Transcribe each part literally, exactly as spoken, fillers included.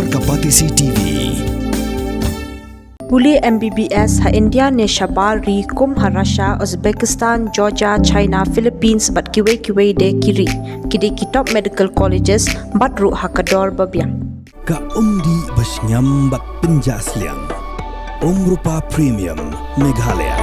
Ka Batesi T V. Pule M B B S ha India ne shabar ri kum ha Russia, Uzbekistan, Georgia, China, Philippines bad kiwei kiwei de ki ri. Ki dei ki top medical colleges bad ruh ha ka dor ba biang. Ka umdih ba shngiam bad pynjah sliang. Umrupa Premium Meghalaya.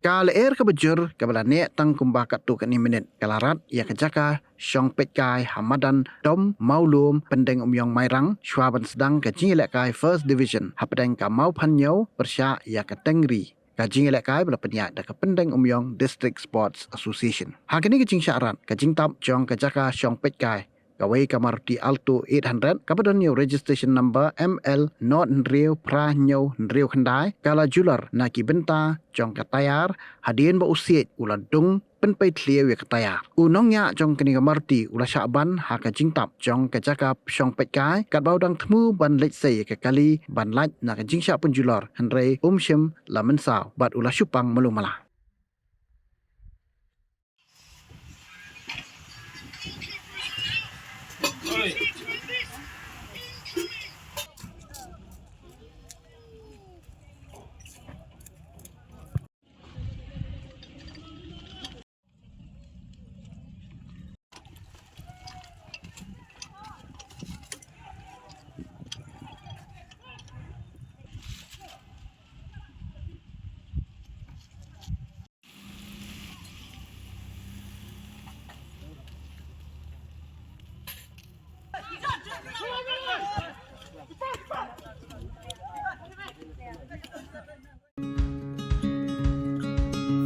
Ka lyer kaba jur kaba la neh tang kumba katto katne minit ka la rat ïa ka jaka shong peitkai ha madan Dom Mawlum, Pyndengumiong, Mairang, shuwa ban sdang ka jingïalehkai First Division hapdeng ka Mawphanñiew pyrshah ïa ka Tengri. Ka jingïalehkai ba la pynïaid da ka Pyndengumiong District Sports Association. Ha kane ka jingshah rat, ka jingtap jong ka jaka shong peitkai, kawei ka Maruti Alto eight hundred kaba don ïa u registration number M L nought hynriew phra hynñiew hynriew khyndai, ka la jular na ki bynta jong ka tayar, hadien ba u siej u la dung pynpeithliew ïa ka tayar. U nongñiah jong kane ka Maruti u la shah ban ha ka jingtap jong ka jaka shong peitkai, katba u dang thmu ban leit sei ïa ka kali ban lait na ka jingshah pynjulor, hynrei um shym la mynsaw bad u la shu pang malu mala.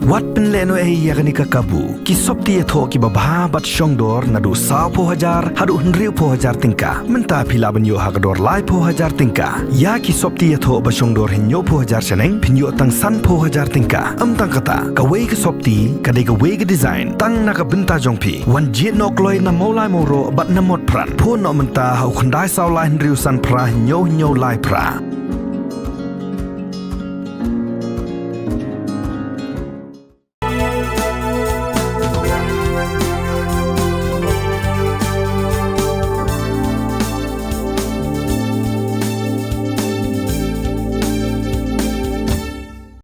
Wat pynlehnohei ïa kane ka kabu. Ki sopti ïathoh kiba bha bad shongdor naduh sawphew hajar haduh hynriewphew hajar tyngka. Mynta phi lah ban ïoh ha ka dor laiphew hajar tyngka. Ïa ki sopti ïathoh ba shongdor hynñiewphew hajar shaneng phin ïoh tang sanphew hajar tyngka. Ym tang kata, kawei ka sopti ka dei kawei ka design tang na ka bynta jong phi. Wan jied noh kloi na Mawlai Mawroh bad na Motphran. Phone noh mynta ha u khyndai saw lai hynriew san phra hynñiew hynñiew lai phra.